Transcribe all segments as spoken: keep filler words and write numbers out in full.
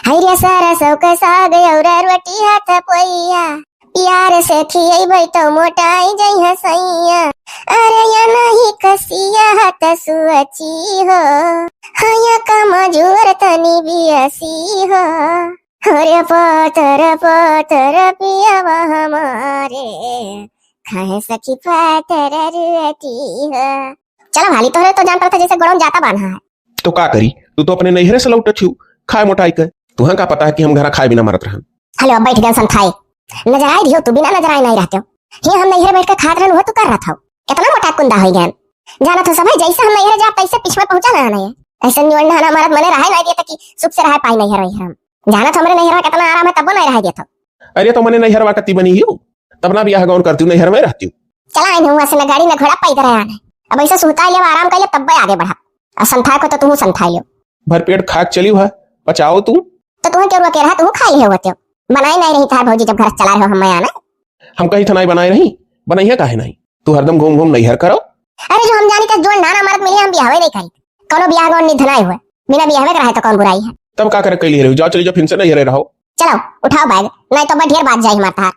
हरिया सरसों के साग अउर रोटी हाथ पोइया, प्यार से खियैबै तो मोटाई जइहैं सैया। अरे या नहीं कसिया हाथ सुअची हो, हया कमजोर तनी बियसी हो। अरे पातर पातर पियावा हमारे, खाए सखी पातर रोटी हो। चलो भाली, तोहरे तो जान पड़त है जैसे गोड़ौन जाता बान्हा है। तो का करी, तू तो अपने नैहरे से लौटत हिउ, खाए मोटाई के। तुहैं का पता है कि हम घरा खाए बिना मरत रहन। हेलो, बैठ गए संथाई। नजर आई दियो, तू बिना नजर आई नहीं रहते हो। हे हम नैहरे बैठ के खात रहन, वो तू कर रहत हो। इतना मोटा कुंदा हो गया। जानत हो सब है, जैसे हम नैहरे जाब, तैसे पिछवे पहुंचा ना नहीं। ऐसे निवंडा ना मरत मने रहे नहीं देता कि सुख से रहे पाई नैहर वैहर हम। जानत हो हमरे नैहर में कितना आराम है, तब वो नहीं रहे देता। अरे तो मने नैहरवा कती बनी हिउ, तब ना बियाह गौन करती हूँ, नैहर में रहती हूँ। चला आइन हुआ से न गाड़ी न घोड़ा पैदल है आने। अब ऐसे सुहताई लेब, आराम कर लेब, तब आगे बढ़ब। और संथाए को तो तू संथाई लो। भर पेट खाक चली हुआ, पचाओ तू। तो तू क्यों रोके रहा, तू खा लिए होते हो। बनाए नहीं रही था भौजी, जब घर से चला रहे हो हम आना। हम कही था नहीं बनाए रही, बनाइए काहे नहीं? तू हरदम घूम घूम नैहर करो। अरे जो हम जानी था जोन नाना मरद मिले हम बियाहवे नहीं करी। कोनो बियाह गौन निधनाए हुए, बिना बियाहवे के रहे तो कौन बुराई है? तब का करे कैली रहो, जाओ चली जाओ फिर से नैहरे रहो। चलो उठाओ बैग, नहीं तो ढेर बात जाई हमार तार।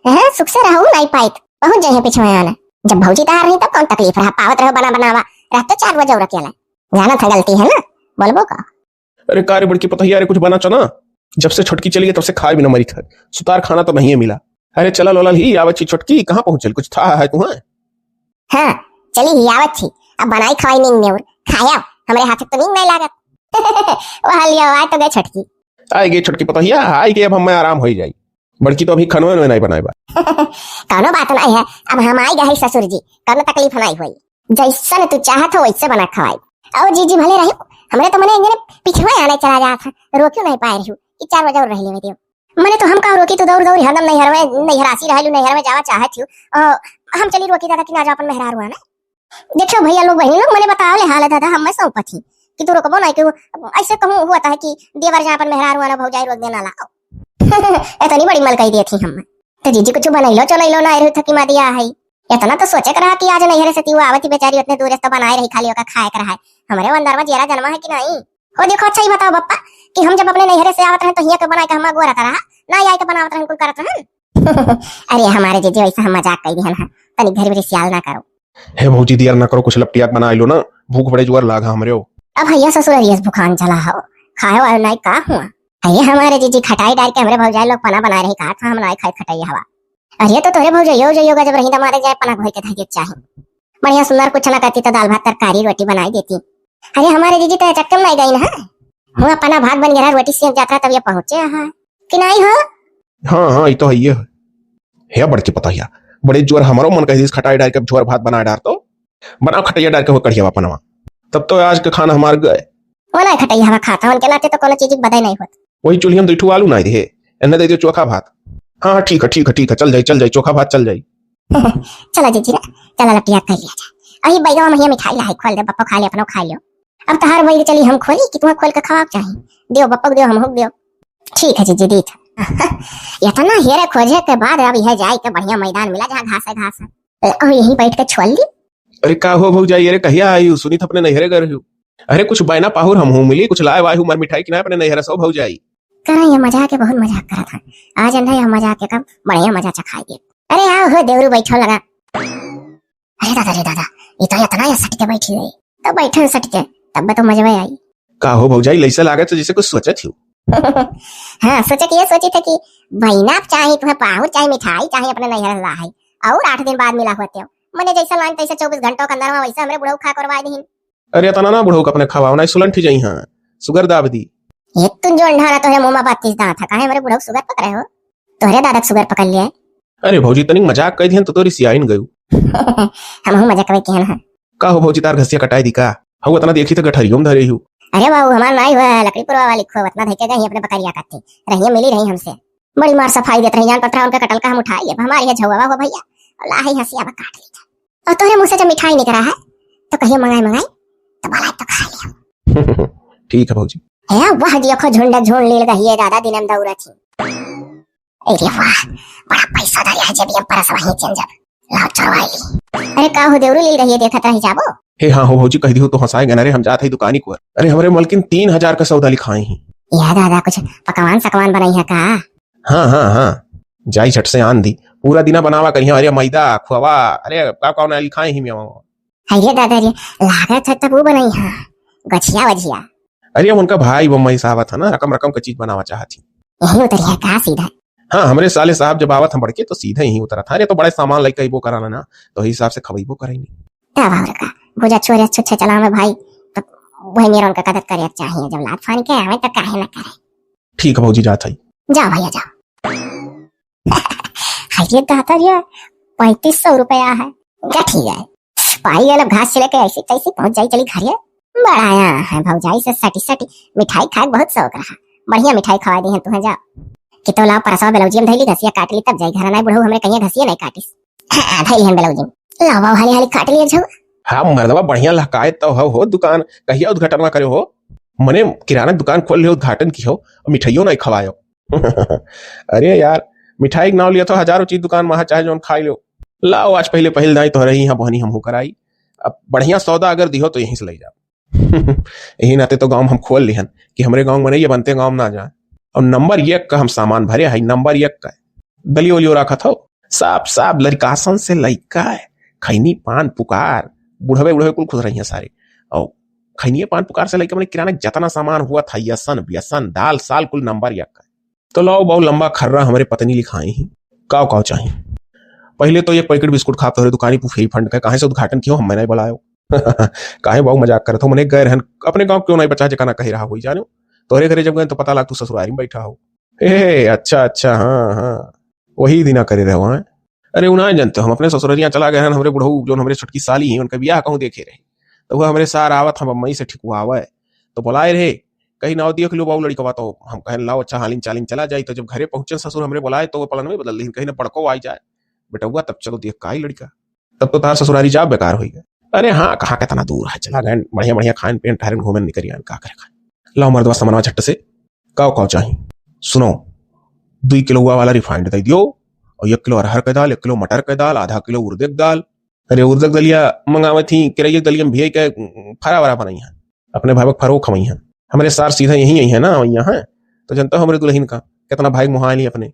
हैं, सुख से रहू नहीं पाइत, पहुंच जाइए पिछवे आना। जब भौजी तार रही तब कौन तकलीफ रहा, पावत रहो बना बनावा, रहते चार बजे और अकेला। जानत है गलती है ना, बोलबो का। अरे का रे बड़की पतोहिया रे, कुछ बना चना? जब से छोटकी चली गई तब से खाए बिना मरी था, सुतार खाना तो नहीं मिला। अरे चला लोला ही आवत छी छोटकी, कहाँ पहुँचल, कुछ था है तुम्हें? हाँ, चली ही आवत छी, अब बनाई खवाई नींद नेउर, खाया, हमरे हाथ तो नींद नहीं लागत। वह लिया आए तो गए छोटकी। आई गई छोटकी पतोहिया, आई गई, अब हमें आराम हो ही जाई। बड़की तो अभी खनवे में नहीं बनाए बा। कौनो बात नहीं है, अब हम आई गए ससुर जी, कौनो तकलीफ नहीं हुई। जैसन तू चाहत हो वैसे बना खवाई। और जीजी भले रही, हमरे तो मने इंजने पिछवे आने चला जात है, रोकियो नहीं पाए रही, ई चार बजे और रह लेवे दियो। मने तो हम का रोकी, तू दौड़ दौड़ हरदम नैहर में, नैहरासी रहलू, नैहर में जावा चाहत हूँ। अ, हम चली रोकी दादा कि ना जाओ अपन मेहरारू आने। देखियो भैया लोग, बहनी लोग, मने बतावले हाल है दादा, हम मैं सौंपत ही कि तू रोकबो नहीं, कि ऐसे कहूँ हुआ था कि देवर जा अपन मेहरारू आना, भौजाई रोक देना लाओ। इतनी बड़ी मलकई दिए थी हम। तो जीजी कुछ बनैलो चलैलो ना रही थकी मा दिया है। इतना तो सोचे के रहा कि आज नैहरे से तीवा आवत ही बेचारी, उतने दूर से तो बनाए रही, खाली ओका खाए के रहा है। हमरे अंदर में जेरा जन्मा है कि नहीं? हो देखो, अच्छा ही बताओ बप्पा कि हम जब अपने नैहरे से आवत रहन तो हिया के बनाए के हम अगोरत रहा, ना आई के बनावत रहन, कुल करत रहन। अरे हमारे जीजी, वैसे हम मजाक कर दिहन है, तनी घर में सियाल ना करो। हे भौजी, देर ना करो, कुछ लपटिया के बनाए लो ना, भूख बड़े जोर लागा हमरे हो। अब भैया ससुर अरियस भुखान चला हो, खाए वाला नाई का हुआ? अरे हमारे जीजी खटाई डाल के हमरे भौजाई लोग पना बनाए रही, कहा था हम नाई खाए खटाई हवा। अरे तो तोरे भौजाई यो जो योगा जब रही दमादे जाए पना घोई के धर देत चाहे। बढ़िया सुंदर कुछ ना करती तो दाल भात तरकारी रोटी बनाई देती। अरे हमारे जीजी तो चक्कर में गई ना, हुआ पना भात बन गया, रोटी सेक जात रहा तब ये पहुंचे है कि नहीं हो? हाँ, हाँ, ये तो है, ये है। हे बड़की पतोहिया, बड़े जोर हमरो मन कह दिस खटाई डाल के झोर भात बना डार तो। बनाओ खटैया डाल के हो कढ़िया पनवा। तब तो आज के खाना हमार गए। वो ना खटैया हवा खाता, उनके नाते तो कोनो चीज बदे नहीं होत। वही चूल्ही में दो ठू आलू ना दे, एन्ने दे दियो चोखा भात। हाँ, हाँ, ठीक है, ठीक है, ठीक है, चल जाई, चल जाई, चोखा भात चल जाई। चला जीजी रे, चला लपटिया कर लिया जाए। अही बैगवा में ये मिठाई लाई, खोल दे, बप्पा खा ले, अपनो खा लियो। अब तहार बैग चली हम खोली कि तुम्हें खोल के खवाब चाही? दियो बप्पा को दियो, हम हो दियो। ठीक है जीजी, दी था। इतना हेरे खोजे के बाद अब यह जाए के बढ़िया मैदान मिला जहाँ घास है, घास है। ए, और यहीं बैठ के छोल ली। अरे का हो भौजाई, अरे कहिया आई हो? सुनी था अपने नैहरे गए रही हो। अरे कुछ बैना पाहुर हम हूँ मिली, कुछ लाए वाए हूँ मर मिठाई कि ना अपने नैहरे से हो भौजाई। करा ये मजाक है, बहुत मजाक करा था। आज अंधा यह मजाक के कब बढ़िया मजा चखाई दे। अरे आओ हो देवरू बैठो लगा। अरे दादा रे दादा, ये तो इतना या सट के बैठी गई। तो बैठन सट के, तब तो मजबे आई। का हो भौजाई, लइसे लागत है जैसे कुछ सोचत हियो। हाँ, सोचे कि ये सोची थे कि बहिना चाहे तुम्हें पाहुर चाहे मिठाई चाहे अपने नैहर ला है और आठ दिन बाद मिला होते हो। मने जैसे लाइन तैसे चौबीस घंटों के अंदर में वैसे हमरे बुढ़ऊ खा करवा दीहिन। अरे इतना ना बुढ़ऊ के अपने खवाओ, नहीं सुलंठी जाई हाँ, सुगर दाब दी। ये तुम जो अंधारा तोहरे मुंह में बत्तीस दांत है, काहे हमरे बुढ़ऊ सुगर पकड़े हो? तोहरे दादा के सुगर पकड़ लिया है। अरे भौजी तनिक मजाक कर दिहन तो तोरी सियाइन गयू। हम हूँ मजाक में कहन है। का हो भौजी तार घसिया कटाई दी का? हऊ इतना देखी तो गठरियो में धरे हूँ। अरे बाबू हमार नाई हुआ लकड़ी पुरवा वाली खो उतना धके गई अपने बकरिया काटे। रहिए मिली रही हमसे। बड़ी मार सफाई देत रही जान पत्थरा उनका कटल का हम उठाई लेब। हमारी है झौवा हो भैया। और लाही हंसिया बा काट ली। और तोहरे मुंह से जब मिठाई निकला है तो कहियो मंगाई मंगाई तो भला तो खा लियो। ठीक है भौजी। ए वाह देखो झुंड झुंड लील गई है दादा दिनम दौरा थी। अरे वाह, बड़ा पैसा धरे है जेबिया परस वहीं चल जब। लाओ चलवाई ली। अरे का हो देवरू लील रही है देखत रही जाबो। हे हाँ हो भौजी कह दियो तो हंसाए गना रे हम जात है दुकानी को। अरे हमरे मलकिन तीन हजार का सौदा लिखाई ही। या दादा, कुछ पकवान सकवान बनइहा का? हाँ, हाँ, हाँ, जाई झट से आन दी। पूरा दिना बनावा करिहा, अरे मैदा, खोवा, अरे का का ना लिखाए ही में। अरे दादा रे, लागत है तब वो बनइहा, गछिया वझिया। अरे उनका भाई बम्बई से आवत है ना, रकम रकम के चीज बनावा चाहत ही। यही उतरिहा का सीधा? हाँ, हमरे साले साहब जब आवत हैं बड़के तो सीधा यहीं उतरत है। अरे तो बड़े सामान लइके अइबो कराना ना, तो हिसाब से खवइबो करइनी। तब और का, भुजा छोरे अच्छे अच्छे चलावे भाई, तो वही मेरा उनका कदर करे चाहिए। जब लात फान के आवे तो काहे ना करे। ठीक है भौजी, जात है। जाओ भैया जाओ। हाय रे दादा रे, पैंतीस सौ रुपया है, गठी है। पाई गए घास छिले के ऐसी तैसी पहुंच जाई चली घरे। बड़ा आया है भौजाई से सटी सटी, मिठाई खाए के बहुत शौक रहा। बढ़िया मिठाई खवा दी है तुम्हें, जाओ। कि तो लाओ परसवा ब्लाउजिया में धइली, घसिया काट ली, तब जाई घर। नहीं बुढ़ऊ हमरे कहिया घसिया नहीं काटिस। हाँ, धइली हम ब्लाउजिया में। लाओ बाबू, हाली हाली काट लिया जाओ। हाँ मर्दवा, बढ़िया लहकाए तो हो, हो दुकान, कहिया उद्घाटनवा करे हो? मने किराना दुकान खोल ले, उद्घाटन की हो, मिठाइयों नहीं खवायो। अरे यार, मिठाई के नाव लिया तो हजारों चीज दुकान में, चाहे जौन खाई लो। लाओ आज पहले पहल दाई तोहरे ही यहाँ बहनी हमहू कराई। अब बढ़िया सौदा अगर दिहो तो यहीं से ले जाओ। यही नाते तो गाँव में हम खोल लिहन कि हमरे गाँव में नहीं, ये बनते गाँव में ना जाए। और नंबर एक का हम सामान भरे है, नंबर एक का। दलियो उलियो रखत हो, साफ साफ लड़कासन से लइका है, खैनी पान पुकार, बुढ़वे बुढ़वे कुल खुश रही हैं सारे। और खैनिये पान पुकार से लइका मैंने किराना के जितना सामान हुआ था, यसन व्यसन, दाल साल, कुल नंबर एक का। तो लाओ बाऊ, लंबा खर्रा हमरे पत्नी लिखाई ही, काव काव चाही? पहले तो एक पैकेट बिस्कुट खाब तोहरे दुकानी पू फ्री फंड का, काहे से उद्घाटन कियो, हम नहीं बुलायो। काहे बाऊ मजाक करत हो, मने गए रहन, अपने गाँव क्यों नहीं बचा, जेका ना कहे रहा होई जानो। तोहरे घरे जब गए तो पता लाग तू ससुरारी में बैठा हो। ए अच्छा अच्छा, हाँ हाँ, वही दिना करे रहो हैं। अरे उ ना जानते, हम अपने ससुररिया चला गए रहन, हमरे बुढ़ऊ जो हमरे छोटकी साली हैं उनका बियाह कहूँ देखे रहे, तो वह हमरे सार आवत हम अम्मई से ठिकुआवे, तो बुलाए रहे, कहीं ना देख लो बाऊ लड़कवा, तो हम कहन लाओ अच्छा हालिन चालिन चला जाई। तो जब घरे पहुँचे ससुर हमरे बुलाए तो वो पलन में बदल दीन, कहीं ना बड़को आई जाए बेटउआ, तब चलो देख का आई लड़का। तब तो तार ससुरारी जाब बेकार होई गए। अरे हाँ, कहाँ कितना दूर है, चला गए बढ़िया बढ़िया खान पीन टहरन घूमन निकल आन, का करे खाए। लाओ मर्दवा समनवा झट से, काव काव चाही? सुनो, दुई किलो वाला रिफाइंड दे दियो और एक किलो अरहर के दाल, एक किलो मटर के दाल, आधा किलो उड़द के दाल। अरे उड़द के दलिया मंगावे थी, केरैया के दलिया में भियाई के फरा वरा बनई है, अपने भाई के फरो खवई है। हमरे सार सीधा यहीं आई है ना, वहीं है तो जनता हमरे दुल्हन का कितना भाई मुहाई ली अपने।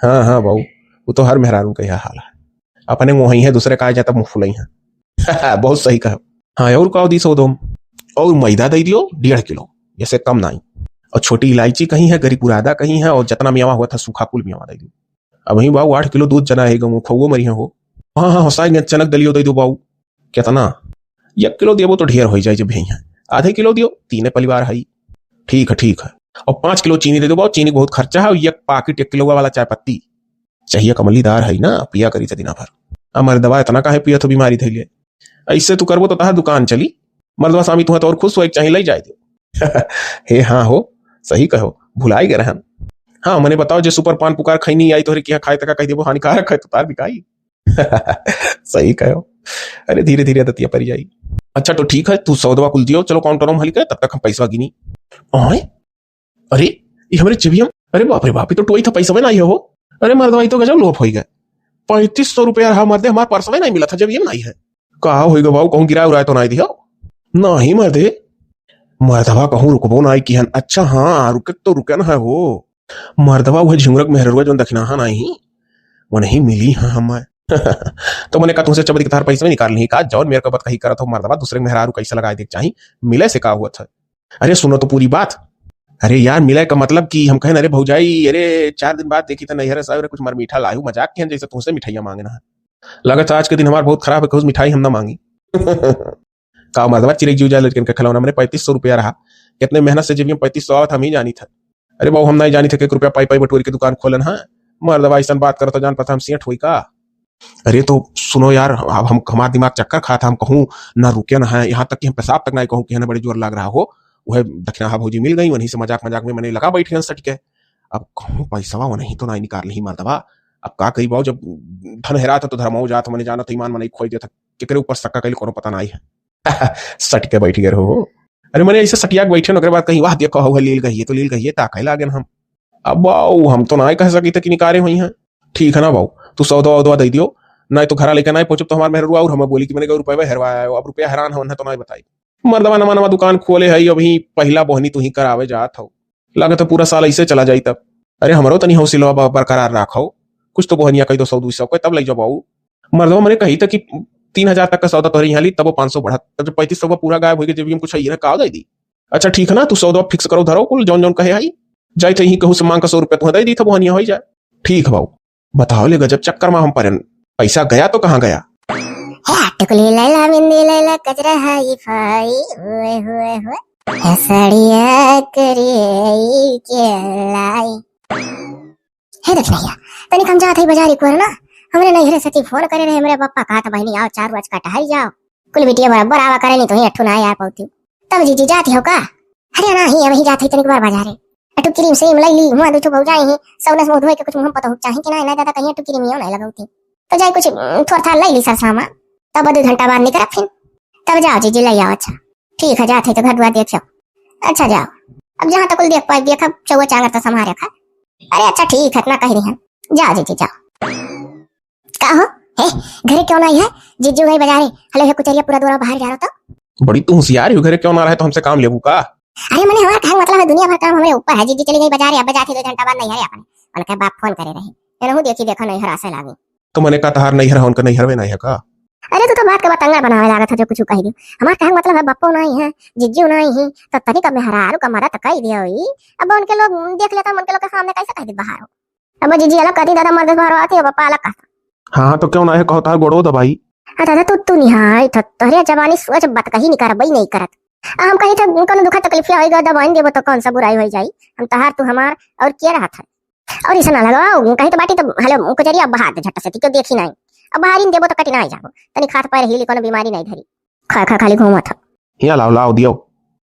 हाँ हाँ बाऊ, वो तो हर मेहरारू का यह हाल है, अपने मुहाई है, दूसरे का आ जाता मुँह फुलाई है। बहुत सही कहा। हाँ, और का दी सौ दो, और मैदा दे दियो डेढ़ किलो, जैसे कम नाई, और छोटी इलायची कहीं है, गरी पुरादा कहीं है, और जितना मेवा हुआ था सूखा कुल मेवा दे दियो। अब वहीं बाऊ आठ किलो दूध जना है, गहूँ खौओ मरी हो। हाँ हाँ, होसाई ने चनक दलियो दे दो बाऊ। कितना? एक किलो देबो तो ढेर हो जाए, जब यहीं है आधे किलो दियो, तीने परिवार है। ठीक है, ठीक है। और पाँच किलो चीनी दे दो बाऊ, चीनी बहुत खर्चा है, और एक पाकिट एक किलो वाला चाय पत्ती चाहिए, कमलीदार है ना, पिया करी थे दिना भर। अब मर्दवा इतना काहे पिया तो बीमारी धैले, ऐसे तू करबो तो तहार दुकान चली। मर्दवा स्वामी तुहे तो और खुश हो, एक चाही ले जाए दे। हे हाँ हो, सही कहो, भुलाई गए रहन। हाँ मने बताओ, जे सुपर पान पुकार खैनी आई तोहरे किया खाए तका कह देबो हानिकारक है तो तार बिकाई। सही कहो। अरे धीरे धीरे आदतिया परी जाई। अच्छा तो ठीक है, तू सौदवा कुल दियो, चलो काउंटर में हल्के, तब तक हम पैसा गिनी। ओए, अरे ये हमरे जेबिया में, अरे बाप रे बाप, ये तो टोई था, पैसा नहीं है हो। अरे मर्दवा, ये तो गजब लोभ होई गए। पैंतीस सौ रुपया रहा मर्दे, हमार पर्सवे नहीं मिला था, जेबिया में नहीं है। का होई गो बाऊ, कहूँ गिरा उराए तो नहीं दियो? नहीं मर्दे, मर्दवा कहूँ रुकबो नहीं किहन। अच्छा हाँ, रुके तो रुके ना है हो। मर्दवा वह झिंगुरक मेहररुआ जो दखिनाहा नहीं, वो नहीं मिली हाँ हमें। तो मने का तुमसे चबरी के तार पैसा निकाल नहीं का? जौन मेरे को बात कही करत हो मर्दवा, दूसरे के मेहरारू कैसे लगाए देख चाही, मिले से का हुआ था? अरे सुनो तो पूरी बात। अरे यार, मिले का मतलब कि हम कहें, अरे भौजाई, अरे चार दिन बाद देखी तो नैहर से कुछ मर मीठा लायू, मजाक किहन जैसे तुमसे मिठाइयाँ मांगे ना। लगत आज के दिन हमार बहुत खराब है, कुछ मिठाई हम ना मांगी। का मर्दवा चिरक जीव जाए लड़कन का खिलौना, मने पैंतीस सौ रुपया रहा, कितने मेहनत से जेब में पैंतीस सौ आवत हम ही जानी था। अरे बाबू, हम नहीं जानी थे कि एक रुपया पाई पाई बटोरी के दुकान खोलन है। मर्दवा ऐसन बात करत हो, जान पता हम सेठ होई का? अरे तो सुनो यार, अब हम, हमार दिमाग चक्कर खा था, हम कहूँ ना रुके ना है, यहाँ तक कि हम पेशाब तक नहीं कहूँ कि है ना बड़ी जोर लग रहा हो। वह दखिनाहा भौजी मिल गई, वहीं से मजाक मजाक में मने लगा बैठ गए सट के। अब कहूँ पैसवा वो नहीं तो नहीं निकाल ली मर्दवा। अब का कही बाबू, जब धन हेरा था तो धर्माऊ जात, मने जाना तो ईमान मने खोई देता, केकरे ऊपर शक्का कइल कोनो पता नहीं है। सट के बैठ गए रहो। अरे मने ऐसे सटिया के बैठे न, ओकरे बाद कहीं वाह देखो हो लील गई है तो लील गई है, ताकय लागे न हम। अब बाऊ, हम तो ना कह सकी थे कि निकारे हुई हैं। ठीक है ना बाऊ, तू सौदा वौदा दे दियो, नहीं तो घरा लेके नहीं पहुंचब तो हमार मेहररुआ और हमें बोली कि मैंने कहा रुपये हेरवाया हो, अब रुपया हैरान हो ना तो नहीं बताई। मर्दवा नवा नवा दुकान खोले है, अभी पहिला बोहनी तुही करावे जात हौ। लागत है पूरा साल ऐसे चला जाई तब। अरे हमरो तनी हौसला ब-, बरकरार राखो, कुछ तो बोहनिया कही दो, सौ दुई सौ के तब लई जाओ बाबू। मर्दवा मने कही था कि तीन हजार तक का सौदा तोहरे यहाँ ली, तब वो पाँच सौ बढ़त, तब जब पैंतीस सौ पूरा गायब होई के जेबी में कुछ है ना, का दे दी? अच्छा ठीक है ना, तू सौदा fix करो, धरो कुल जौन जौन कहे आई, जाई थे यहीं कहूँ से मांग का सौ रुपया तुहे दे दी था, बोहनिया हो जाए। ठीक है बाबू। बताओ ले गजब चक्कर में हम परेन, पैसा गया तो कहाँ गया? हे टुकली लैला बिंदी लैला कजरा हाई फाई, हुए हुए हुए। हे सड़िया करिए के लाई। हे देख नैया, तनिक हम जात हई बाजारी कोर ना, हमरे नैहरे सती फोन करे रहे, हमरे पप्पा कहत बहिनी आओ चार रोज का टहल जाओ। कुल बिटिया बराबर आवा करे, नहीं तो ही अठू ना आया पौती। तब जीजी जाती हो का? अरे ना ही, हम ही जात हई तनिक बार बाजारे। अठू क्रीम से लई ली, हुआ दू ठो भौजाई ही, सौनस मुंह धोए के कुछ मुंह पता हो चाही कि ना, ना दादा कहीं अठू क्रीम ही ना लगौती। तो जाई कुछ, उम, थोड़ा था लई ली सरसामा, तब दो घंटा बाद निकल फिर। तब जाओ जीजी लई आओ। अच्छा ठीक है, जात हई तो घर दुआर देखियो। अच्छा जाओ, अब जहाँ तक कुल देख पाए देखा, चौवा चांगर तो संभाल रखा। अरे अच्छा ठीक है, इतना कह रही है, जाओ जीजी जाओ। का हो? हे, घरे क्यों ना आई है? जीजू गई बाजारे। हले हे कुचरिया पूरा दूरा बाहर जा रहा तो। बड़ी तू होशियार हो, घरे क्यों ना रहे तो हमसे काम लेबू का? अरे मने हमार कहे मतलब है दुनिया भर काम हमरे ऊपर है। जीजी चली गई बाजारे, अब जाते दो घंटा बाद नैहरे अपने। उनके बाप फोन करे रहे। एनहु देखी देखो नैहर आसे लागी। तो मने का तहार नैहर है, उनका नैहर में नहीं है का? अरे तू तो बात के बतंगड़ बनावे लागत है जो कुछ कह दियो। हमार कहे मतलब है बप्पो नहीं है, जीजू नहीं है, तो तनिक मेहरारू का मदद कह दियो ई। अब उनके लोग देख लेता, उनके लोग के सामने कैसे कह दी बाहर हो? अब जीजी अलग कहती, दादा मर्द बाहर आती है, पप्पा अलग कहता। हाँ, हाँ, तो क्यों ना है, कहो तार गोड़ो दबाई। हाँ दादा, तू, तू निहाय था, तोहरे जवानी सोच बात कही नहीं करबई नहीं करत। आ, हम कही था, कोनो दुखा तकलीफिया होई गयो, दबाई देबो तो कौन सा बुराई होई जाई? हम तहार, तू हमार, और के रहत है? और इसे ना लगाओ, कहीं तो बाटी तो हलो कुचरिया बहा दे झट से, क्यों देखी नहीं? अब बाहर ही देबो तो कटी नहीं जाबो, तनी खात पैर हिली, कोनो बीमारी नहीं धरी। खा खा खाली घूमत है। हियाँ लाओ, लाओ, दियो।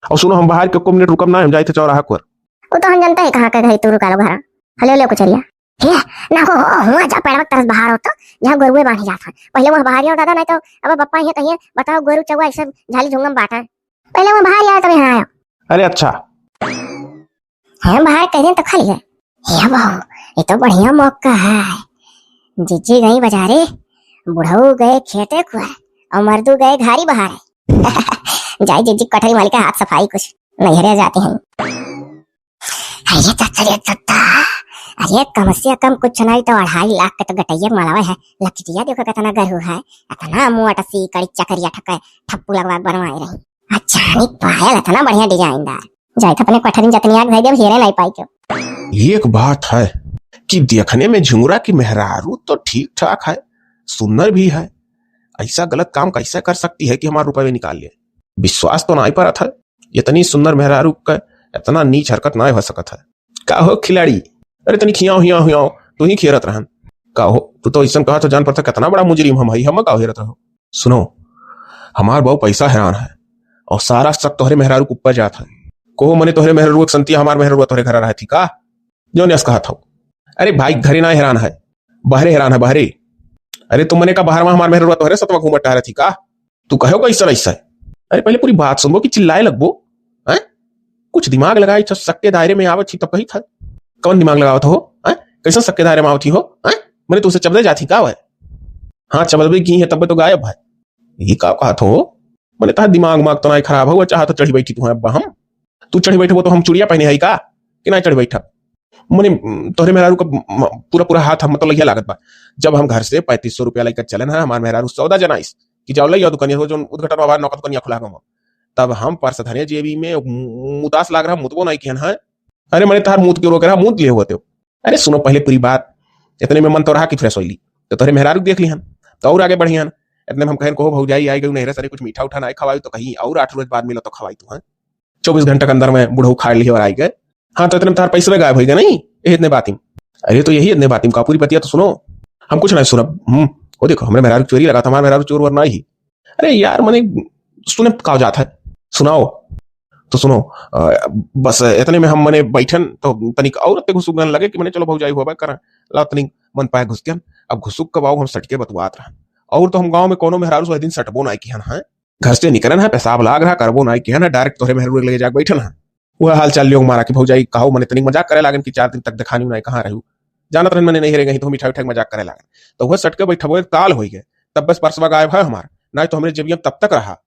और सुनो, हम बाहर के एको मिनट रुकब ना, हम जाइत है चौराहा कोर। वो तो हम जानते हैं कहाँ के घरे तू रुका लो घरा। हले ले कुचरिया। हे, ना हो, हो, हुआ जा पेड़वा के तरफ बाहर हो तो, जहाँ गोरुए बांधे जात हैं। पहले वहाँ बाहर आओ दादा, नहीं तो अब पप्पा यहाँ कहिए, बताओ गोरू चौवा ऐसे झाली झुंगम बाटा है। पहले वहाँ बाहर आओ तब यहाँ आओ। अरे अच्छा। हैं, बाहर कह दें तो खा लिया। हे बहू, ये तो बढ़िया मौका है। जीजी गई बाजारे, बुढ़ऊ गए खेते खुआरे, और मर्दू गए घारी बहारे। जाई जीजी कटरी मालिक के हाथ सफाई कुछ, नैहरे जाती हैं। अरे तत्ता रे तत्ता, अरे कम से कम कुछ नहीं तो अढ़ाई लाख के तो गटैया मालावे है। लचटिया देखो कितना गरू है, इतना मोट सी कड़ी चकरिया ठके ठप्पू लगवा के बनवाए रही। अच्छा, नी पायल इतना बढ़िया डिजाइनदार। जाइत अपने कोठरी जतनी आग धई देब, हेरे नहीं पाई क्यों। एक बात है कि देखने में झिंगुरा की मेहरारू तो ठीक ठाक है, सुंदर भी है, ऐसा गलत काम कैसे कर सकती है कि हमारे रुपये निकाल ले? विश्वास तो नहीं परत है, इतनी सुंदर मेहरारू का इतना नीच हरकत नहीं हो सकत है। का हो खिलाड़ी, अरे तनी खियाओ हियाओ हियाओ, तू ही खेरत रहन। का हो, तू तो ऐसन कहा तो जान पड़ता कितना बड़ा मुजरिम हम हई, हम का हेरत रहो। सुनो, हमार बहू पैसा हैरान है और सारा शक तोहरे मेहरारू के ऊपर जात है। कोहो मने तोहरे मेहरारू एक संतिया हमार मेहरारू तोहरे घर रहे थी का? जौन यस कहा था। अरे भाई, घरे ना हैरान है, बहरे हैरान है, बहरे। अरे तुम मने का बाहर में हमार मेहरारू तोहरे सतवा घूमत टहरे थी का? तू कहो कैसन ऐसा है? अरे पहले पूरी बात सुनबो कि चिल्लाए लगबो, हैं? कुछ दिमाग लगाए, छ शक के दायरे में आवत ही तब कही था। कौन दिमाग लगावत हो, हैं? कैसन शक के दायरे में आवत ही हो, हैं? मने तुमसे चबदे जात ही का है? हाँ, चबदबे की है, तब तो गायब है। ये का कहत हो? मने तहार दिमाग माग तो ना खराब हो, चाहा तो चढ़ी बैठी तू है अब्बा हम। तू चढ़ी बैठबो तो हम चुड़िया पहने हई का? कि ना चढ़ी बैठब? मने, तोहरे मेहरारू का म-, पूरा, पूरा हाथ हम मतलब यह लागत बा। जब हम घर से पैंतीस सौ रुपया लेकर चलन है, हमार मेहरारू सौदा जनाइस कि जाओ ले आओ दुकानिया, वो जो उद्घाटन बाबा नौका दुकानिया खुला गवा, तब हम पर्स धरे जेबी में, मु-, मुतास लाग रहा, मुतबो नहीं किहन है। अरे मने तहार मुत के रोक रहा, मुत लिए होते हो। अरे सुनो पहले पूरी बात, इतने में मन तो रहा कि fresh होइली, तो तोहरे मेहरारू के देख लिहन, तो और आगे बढ़िहन। इतने में हम कहन, कहो भौजाई आई गई नैहरे सरे, कुछ मीठा उठा ना खवाई, तो कहीं और आठ रोज बाद मिलो तो खवाई तू, हैं? चौबीस घंटा के अंदर में बुढ़ऊ खा लिहे और आई गए। हाँ, तो इतने में तार पैसवे गायब होई गए नहीं, यही इतने बात ही। अरे तो यही इतने बात ही, का पूरी बतिया तो सुनो। हम कुछ नहीं सुनब। हम्म, वो देखो, हमरे मेहरारू चोरी लगा था, हमारे मेहरारू चोर वोर ना ही। अरे यार, मने सुने का जात है, सुनाओ। तो सुनो, अ, बस इतने में हम मने बैठन तो तनिक और अत्ते घुसुक गन लगे कि मने चलो भौजाई हुआ करा, ला तनिक मन पाए घुस गन। अब घुसुक कब आओ हम सटके बतवात रहन। और तो हम गाँव में कोनो मेहरारू से दिन सटबो ना किहन है। घर से निकलन है, पेशाब लाग रहा, करबो नाई किहन है, direct तोहरे मेहरारू के लगे जाके बैठन है। वह हाल चाल लियो मारा कि भौजाई कहो मने तनिक मजाक करे लागन कि चार दिन तक देखानी उनाई कहाँ रहू। जानत रहन मने नहीं रह गई तो हम मिठाई उठाई मजाक करे लागन। तो वह सटके बैठबो एक ताल होई गए, तब बस परसवा गायब है हमार, नाई तो हमरे जेबिया में तब तक रहा।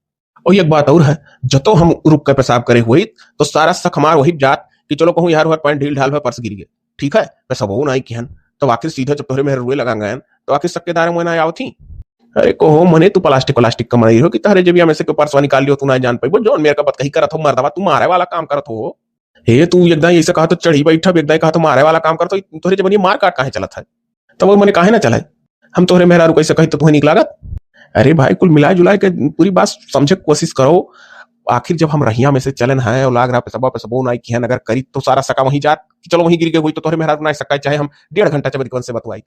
और एक बात और है, जतो हम रुक के पेशाब करे हुई, तो सारा शक हमार वही जात कि चलो कहूँ यार, हुआ पानी ढील ढाल हुआ, पर्स गिर गए, ठीक है, पेशाबो नाई किहन, तो आखिर सीधे जब तोहरे मेहररुए लगा गए, तो आखिर शक के दायरे में ना आवत ही। अरे कहो मने, तू प्लास्टिक व्लास्टिक का मनई हो कि तहरे जेबिया में से कोई पर्सवा निकाल लियो, तू ना जान पाइबो, जौन मेरे का बतकही करत हो मर्दवा, तू मारे वाला काम करत हो। हे तू एकदम ऐसे कहा तो चढ़ी बैठा, एकदम कहा तो मारे वाला काम करत हो, तोहरे जबनिया मार काट काहे चलत है? तब वो मने काहे ना चलाए? हम तोहरे मेहरारू कैसे कही तो तुहे नीक लागत? अरे भाई, कुल मिला जुला के पूरी बात समझे के कोशिश करो। आखिर जब हम रहिया में से चलन है और लाग रहा पेशबा, पेशबो नाई किहन, अगर करी तो सारा सका वहीं जात कि चलो वहीं गिर गए हुई, तो तोहरे मेहरारू ना सका, चाहे हम डेढ़ घंटा चबरी कौन से बतवाई।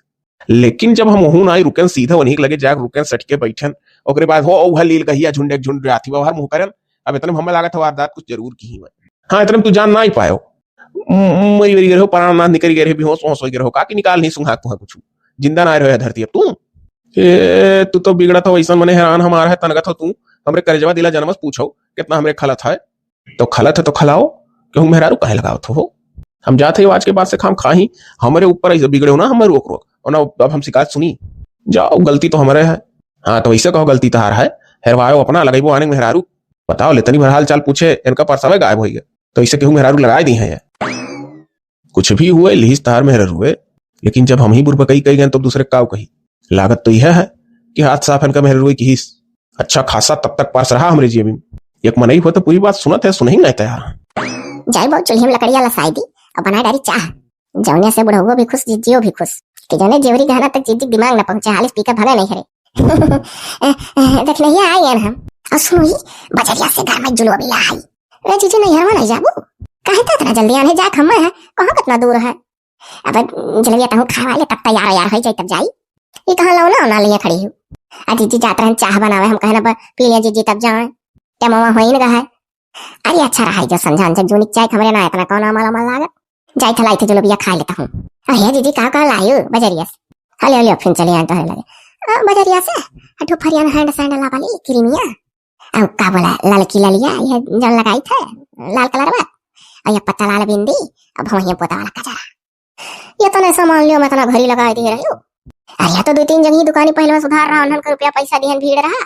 लेकिन जब हम वहू नाई रुकन, सीधा वहीं के लगे जाके रुकन, सट के बैठन, ओकरे बाद हो वह लील गहिया झुंड एक झुंड राती बाहर मुँह करन। अब इतने में हमें लागत है वारदात कुछ जरूर की ही। हाँ, इतने में तू जान ना ही पायो। म-, मरी वरी गए हो, प्राण नाथ निकल गए रहे, बेहोश वहोश हो गए रहो, का कि निकाल नहीं सुंघा तुहा कुछ, जिंदा ना रहे धरती अब तू। ए, तू तो बिगड़त हो, ऐसा मने हैरान हमार है, तनगत हो तू, हमरे करेजवा दिला जनमस पूछो, कितना हमरे खलत है, तो खलत है तो खलाओ, क्यों मेहरारू काहे लगावत हो? हम जात है आज के बाद से खाम खाही, हमरे ऊपर ऐसे बिगड़े हो ना, हमें रोक रोक, और ना अब हम शिकायत सुनी, जाओ, गलती तो हमरे है। हाँ, तो ऐसे कहो गलती तहार है, हेरवायो अपना, लगेबो आने मेहरारू, बताओ ले, तनी भर हाल चाल पूछे, इनका परसवे गायब हो गया, तो ऐसे केहू मेहरारू लगाए दी है यार। कुछ भी हुए, लिहिस तहार मेहररुए, लेकिन जब हम ही बुरबकई कही गए, तो दूसरे काव कही? लागत तो यह है कि हाथ साफ इनका मेहररुए किहिस। अच्छा खासा तब तक पास रहा हमरे जेबी में। एक मनई हो तो पूरी बात सुनत है, सुनही नहीं तैयार। जाई बाबू, चूल्हे में लकड़िया लसाई दी, अब बनाए डारी चाह। जौनिया से बुढ़उओ भी खुश, जिज्जियो भी खुश। कि जौने जेवरी गहना तक जिज्जी दिमाग न पहुंचे, हालिस पी के भगे नहीं हरे। ए, ए, देख नहीं आए यार हम। और सुनो ही, बजरिया से घर में जुलवा भी ला आई। ए जीजी, नैहरवा नहीं जाबू? काहे तो इतना जल्दी आने, जाए हम है, कहाँ कितना दूर है? अब जलेबिया तहूँ खावा ले, तब तैयार यार हो जाए, तब जाई। ये कहाँ लौना ना लिए खड़ी हूँ? आ जीजी जात रहन चाह बनावे, हम कहना ब-, पी लिया जीजी, तब जाए। टेमवा होई न गए। अरे अच्छा रहा जो संझा अंझा जूनिक चाय हमरे ना इतना कौन अमल अमल लागत। जाई थलाई थे जलेबिया खा लेता हूँ। अरे जीजी, का का लायू बजरिया से? हले हले फिर चले आए तो लगे। आ, बजरिया से, आ, ठो फरियन हैंड सैंडल वाली क्रीमिया। अब का बोला, ललकी ललिया, ये जो लगाई थे, लाल कलर बा। और ये पत्ता लाल बिंदी, अब हम ये पोता वाला कजरा। ये तो नहीं सामान लियो, मैं इतना घरी लगाए दिए रही हूँ। अरे, ये तो दो तीन जगह दुकानी पहले में सुधार रहा, उन्हन के रुपया पैसा दिहन भीड़ रहा।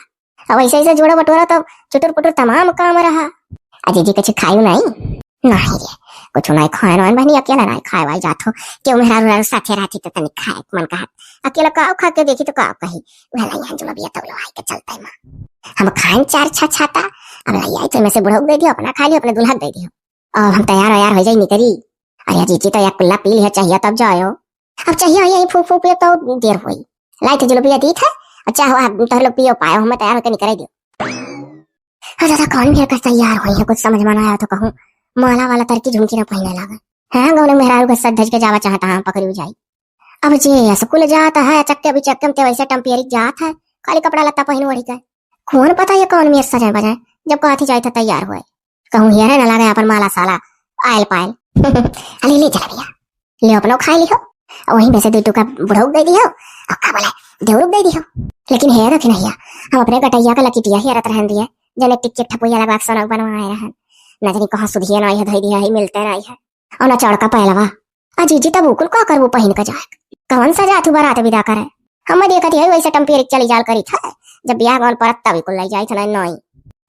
अब ऐसे ऐसे जोड़ा बटोरा तो चुटुर पुटुर तमाम काम रहा। अजय जी कुछ खायू नहीं? नहीं रे, कुछ नहीं खाए, नहीं बहनी, अकेला नहीं खाए वाई जात हो। क्यों मेहरारू उहरारू साथे रहती तो तनी खाए के मन कहत। अकेला का खा के देखी तो का कही? वह नहीं है जलेबिया तौलो आई के चलता है माँ। हम खाएं चार छह छाता, अब लाई आई तो मैं से बुढ़ऊ दे दियो, अपना खा लियो, अपने दुल्हा के दे दियो। अब हम तैयार वैयार हो जाई निकरी। अरे जीजी तो एक कुल्ला पी लिया चाहिए तब जायो। अब चाहिए यही फूक फूक पियो तो देर होई। लाई तो जलेबिया दी था, अच्छा हुआ तोहर लोग पियो पायो, हमें तैयार होकर निकरे दियो। हाँ दादा, कौन मेरे का तैयार होई है, कुछ समझ में ना आया तो कहूँ माला वाला तरकी झुमकी ना पहिने लागे। हाँ, गौने मेहरारू के सज धज के जावा चाहता, हाँ, पकड़ी जाई। अब जे स्कूल जात है, चक्के बिचक्के में ते वैसे टम्पियरी जात है, खाली कपड़ा लत्ता पहिन ओढ़ी के। कौन पता ये कौन मेर सजे बजे, जब कहती जाए तो तैयार हुए। कहूँ हेरे न लगे अपन माला साला, आयल पायल। अली ले जलेबिया, ले अपनो खाए लिहो, और वहीं में से दो टुका बुढ़ऊ दे दिहो, और का बोले, देवरू दे दिहो। लेकिन हे रखी नहीं, हम अपने गटैया का लकिटिया हेरत रहन दिए, जने टिक चिक ठपुया लगवा के सोना बनवाए रहन। न जानी कहाँ सुधिया नहीं है, धई दिया है, मिलते नहीं है। और न चौड़का पहलवा। आ जीजी, तब उकुल का करबू पहिन के जाए? कौन सा जातू बारात विदा करे? हम देखत है वैसे टम्पेरी चली जाल करी था, जब ब्याह गौन परत तब कुल लाई जाई था नहीं।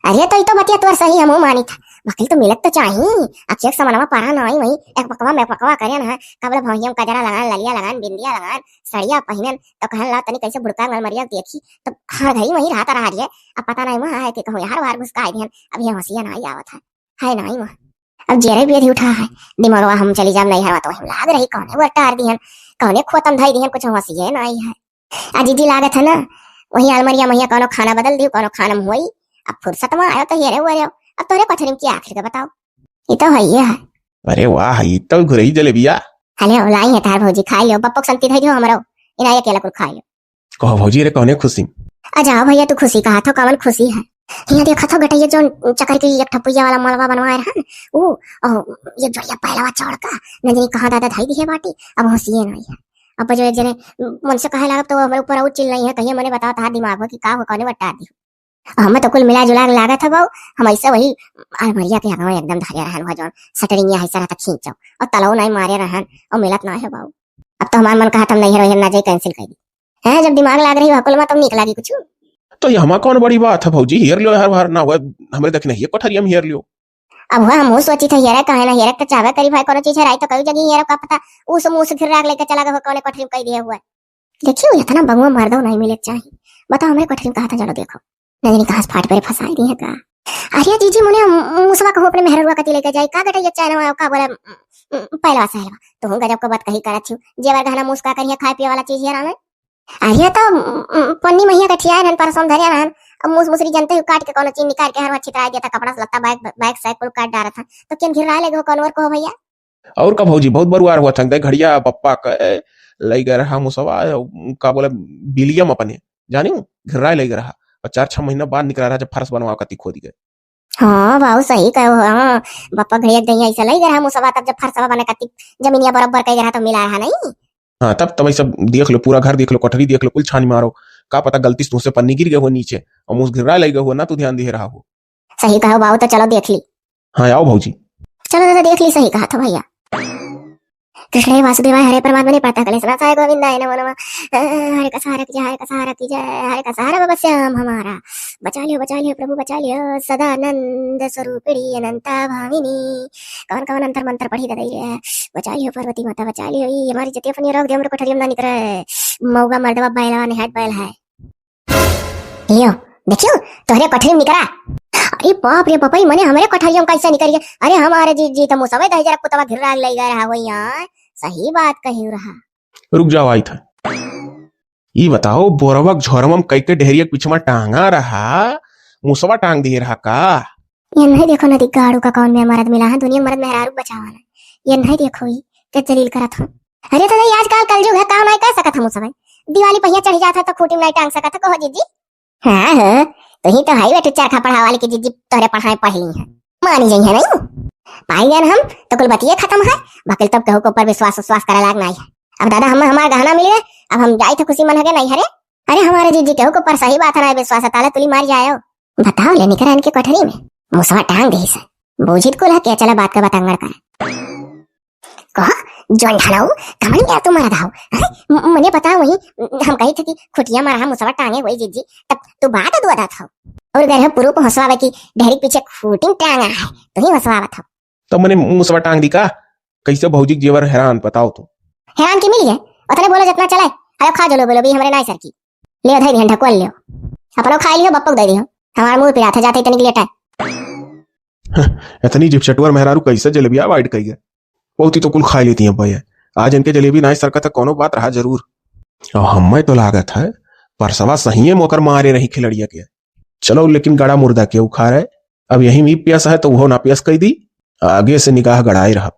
अरे तो ई तो बतिया तोर सही, हमहू मानी था, बाकी तो मिलत तो चाही। अब चेक समनवा पारा नहीं वही, एक पकवा में पकवा करे ना, कबल भौहियम कजरा लगान, ललिया लगान, बिंदिया लगान, सड़िया पहिनन, तो कहन ला तनी कैसे बुड़का मलमरिया देखी, तो हर घड़ी वही रहता रहा रही है। अब पता नहीं वहाँ है कि कहूँ यार वार घुसकाई दिहन, अब ये हंसिया नहीं आवत है। है नाई वह। अब जेरे बेरी उठा है, दिमागवा हम चली जाब नैहरवा तो हम लाग रही, कौने वर टार दिहन, कौने खोतम धई दिहन, कुछ होशिये नाई है। आ जीजी लागत है ना, वही अलमरिया महिया कौनो खाना बदल दियो, कौनो खाना में होई। अब फुर्सत में आयो तो हेरे हुए रहो, अब तोरे कथरी में की आखिर का बताओ, ये तो है, ये है। अरे वाह, ये तो घुरही जलेबिया। हले लाई है तार भौजी, खाई लियो, बप्पो के संती धई दियो हमरो, इना अकेला कुल खाई लियो। कहो भौजी रे, कौने खुशी? आ जाओ भैया, तू खुशी कहा थो, कवन खुशी है? हियाँ देखा थो गटैया जौन चकर के एक ठपुइया वाला मलवा बनवाए रहन, ऊ, ओ, एक जोड़िया पहलवा चौड़का, न जानी कहाँ दादा धई दिहे बाटी, अब होशिये नहीं है। अब जो एक जने मन से कहे लागब तो हमरे ऊपर और चिल नहीं है, कहिए मने बताओ तहार दिमाग हो कि का हो, कौने बट्टा दी। हमें तो कुल मिला जुला के लागत है बाऊ, हम ऐसे वही अलमरिया के आगे एकदम धरे रहन हुआ जौन सटरिंगिया है सारा तक खींचो और तलौ नहीं मारे रहन और मिलत ना है बाऊ। अब तो हमार मन कहा था हम नहीं रहे ना जाए, कैंसिल कर दी। हैं, जब दिमाग लाग रही हो कुल में तब नीक लागी कुछ। तो ये हमा कौन बड़ी बात है भौजी, हेर लियो, हर बार ना हुआ हमरे देखने ये कोठरिया में हेर लियो। अब हुआ हमहू सोची थे हेरे कहे ना हेरे, तो चाहबे करी भाई कोनो चीज हेराई तो कई जगह हेरो, का पता उस मुँह से घिर्राग लेके चला गए हो, कौने कोठरी में कई दिए हुआ। देखियो, इतना बंगुआ मर्दो नहीं मिले चाही। बताओ, हमरे कोठरी में कहा था, चलो देखो। नजनी कहाँ से फाट पे फंसाई दी है का? अरे जीजी, मुने मुसवा कहो अपने मेहररुआ कती लेके जाई, का गटैया चैनवा का बोले, उम, उम, पहलवा सहलवा। तुहूँ गजब के बात कही करत छियो। जेवर गहना मुस का करिया, खाए पिए वाला चीज हेरा में। अरे तो, उम, उम, पन्नी महिया के ठियाए रहन, परसों धरे रहन। अब मुस मुसरी जनते हो, काट के कोनो चीज निकाल के हर वहाँ छितराए देता, कपड़ा लत्ता, बैग, बैग सैग कुल काट डारत है। तो केन घिर्राए लगे हो, कौन ओर को हो भैया? और का भौजी, बहुत बरुआर हुआ था, देख घड़िया बप्पा के लई गए रहा मुसवा, का बोले, बिलियम अपने, जानियो, घिर्राए लई गए रहा। और चार छह महीना बाद निकला रहा, जब फरस बनवा कती खोद गए। हाँ बाबू, सही कहो, हाँ, बप्पा घड़िया दहिया ऐसा लई गए रहा मुसवा, तब जब फरसवा बने कती जमीनिया बराबर कई गए रहा तो मिला रहा नहीं। हाँ, तब, तब ऐसा देख लो, पूरा घर देख लो, कोठरी देख लो, कुल छानी मारो, का पता गलती से तुमसे पन्नी गिर गए हो नीचे, और मुस घिर्राए लई गए हो ना, तू ध्यान दिए रहा हो। सही कहो बाबू, तो चलो देख ली। हाँ, आओ भौजी। चलो दादा, देख ली, सही कहा था भैया। कृष्ण वासुदेवाय हरे परमात्मा ने प्रातः काले सनाथाय गोविंदाय नमो नमः। अ, हरे का सहारा की जय, हरे का सहारा की जय, हरे का सहारा बाबा श्याम हमारा। बचा लियो, बचा लियो प्रभु, बचा लियो सदानंद स्वरूपिणी अनंता भामिनी। कौन कौन अंतर मंत्र पढ़ी दे रही है? बचा लियो पार्वती माता, बचा लियो। ये हमारी जतिया फनिया रोक दे, हमरे कोठरिया में ना निकरे। मऊगा मर्दवा बैलवा ने हट बैल है। यो, देखियो, तोहरे कोठरी में निकरा। अरे बाप रे बाप, ई मने हमरे कोठरिया में कैसे निकल गया? अरे हमारे जी, जी तो मुसवे दही जरा कुतवा घिर्रा लई गए रहा वही यार। सही बात कही रहा। रुक जाओ, आई था। ई बताओ, बोरवा के झोरवा में कई के डेहरिया के पीछे में टांगा रहा, मुसवा टांग दिए रहा का? ये नहीं देखो ना, गाड़ू का कौन में मरद मिला है, दुनिया में मरद मेहरारू बचावा ना। ये नहीं देखो, ई के जलील करत हो। अरे तो नहीं, आजकल कलयुग है, काम नहीं कर सकत हम सब। दिवाली पहिया चढ़ जात है तो खूंटी में नहीं टांग सकत है, कहो जीजी। हाँ हो, तुही तो है बेटू चरखा पढ़ावा वाली की जीजी, तोहरे पढ़ाई पढ़ ली है, मानी जाई है नहीं। पाई गए हम तो कुल बतिये खत्म है, बाकी तब केहू के ऊपर विश्वास उश्वास करे लाग नहीं है। अब दादा हम हमार गहना मिल गए, अब हम जाई थे खुशी मन हगे नहीं हरे। अरे हमारे जीजी केहू के ऊपर सही बात है ना विश्वास है, ताला तुली मार जाए। बताओ ले निकर इनके कोठरी में मुसवा टांग दे से, बूझित कुल है के चला बात का बतांगड़ कर। कहा, जोन ढालाऊ, कमन गया तू मरद हाउ? हैं? म-, मने बताओ वही, हम कही थे कि खुटिया मारा मुसवा टांगे वही जीजी, तब तू बात दुआ दात हो। और घर है पुरुप हंसवावे की ढेरी पीछे खूटिंग टांगा है, तू ही हंसवावत हो। तब मने मुसवा टांग दी का? कैसे भौजी के जेवर हैरान बताओ तू? हैरान के मिल गए, उतने बोलो जितना चले। अरे खा जो लो बोलो भी हमरे नाई सर की। ले धई दिहन ढकुआ ले। अपनो खा लियो, बप्पो को दे दियो। हमार मुंह पिरात है, जाते तनिक लेटा। इतनी जिप चटुअर मेहरारू कैसे जलेबिया वाइट कही गए? बहुत ही तो कुल खा लेती हैं भैया। आज इनके जलेबी नाई सरकत है, कोनो बात रहा जरूर। और हमें तो लागत है परसवा सहिए मोकर मारे रही खिलड़िया के। चलो लेकिन गड़ा मुर्दा के उखाड़े, अब यही में पियस है तो वो ना पियस कही दी, आगे से निगाह गड़ाए रहा।